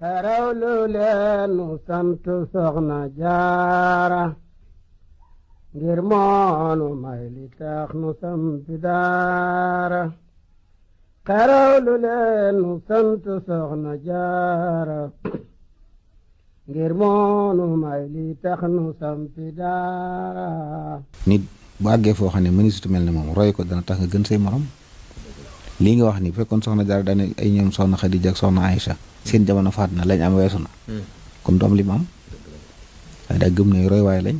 xerawlu leen nu sant soxna jaara ngir moonu may li tax nu sampi daara xerawlu leen nu sant soxna jaara ngir moonu may li tax nu sampi daara. nit bu àggee foo xam ne mënisutu mel ne moom roy ko dana tax nga gën say morom lii nga wax ni bu fekkoon soxna jaara daane ay ñoom soxna Xadija ak soxna Aïcha seen jamono faat na lañ am weesu na kon doom li mu am waaye daa gëm ne roy waaye lañ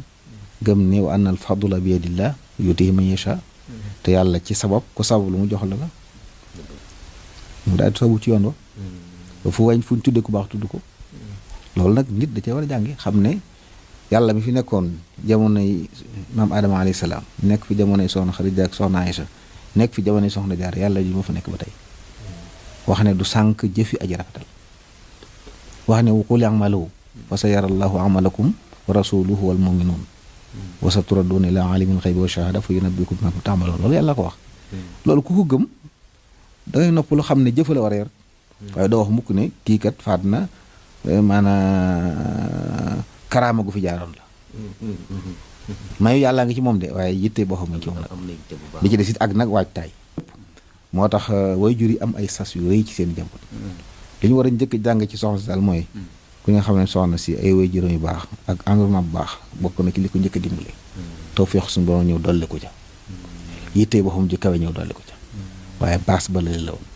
gëm ne wa anna al fadla bi yadillah yutihi man yasha te yàlla ci sabab ku sabab lu mu jox la mu daal di sabu ci yoon wa fu wañ fu ñu tudde ku baax tudd ko loolu nag nit da cee war a jàngi xam ne yàlla mi fi nekkoon jamonoy maam Adama alayhi salaam nekk fi jamonoy soxna Xadija ak soxna Aïcha nekk fi jamonoy soxna jaar yàlla ji moo fa nekk ba tey wax ne du sànq jëfi aji rafetal wax ne wa qul i'malu fa sayara Allahu amalakum wa rasuluhu wal mu'minun wa saturadduuna ilaa aalimil ghaybi wa shahada fa yunabbi'ukum bimaa ta'maluun loolu yàlla ko wax loolu ku ko gëm dangay nopp lu xam ne jëfa la war a yor waaye doo wax mukk ne kii kat faat na maanaam karaama gu fi jaaroon la mayu yàllaa ngi ci moom de waaye yitte boo xam ne ci moom la li ci des it ak nag waajtaay moo tax way jur yi am ay sas yu rëy ci seen njaboot li ñu war a njëkk jàng ci soxna si daal mooy ku nga xam ne soxna si ay way juróom yu baax ak environnement bu baax bokk na ci li ko njëkk a dimbale tawfeex suñu borom ñëw dolli ko ca yitte boo xam ji kawe ñëw dolli ko ca waaye baas ba la woon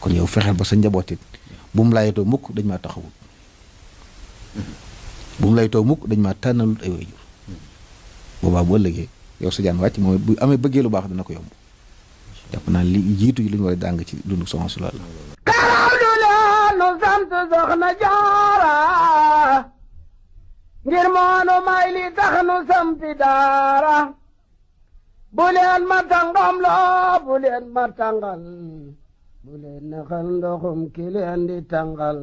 kon yow fexeel ba sa njaboot it bu mu layetoo mukk dañ maa taxawul bu mu layetoo mukk dañ maa tànnalul ay way jur boobaa bu ëllëgee yow sa jaan wàcc moom bu amee bëggee lu baax dina ko yomb jàpp naa li jiitu yi li ñu war a jàng ci dundu soxna si loolu la. xerawlu leen nu sant soxna jaara ngir moonu may li tax nu sampi daara bu leen ma tàngam loo bu leen ma tàngal bu leen naxal ndoxum ki leen di tàngal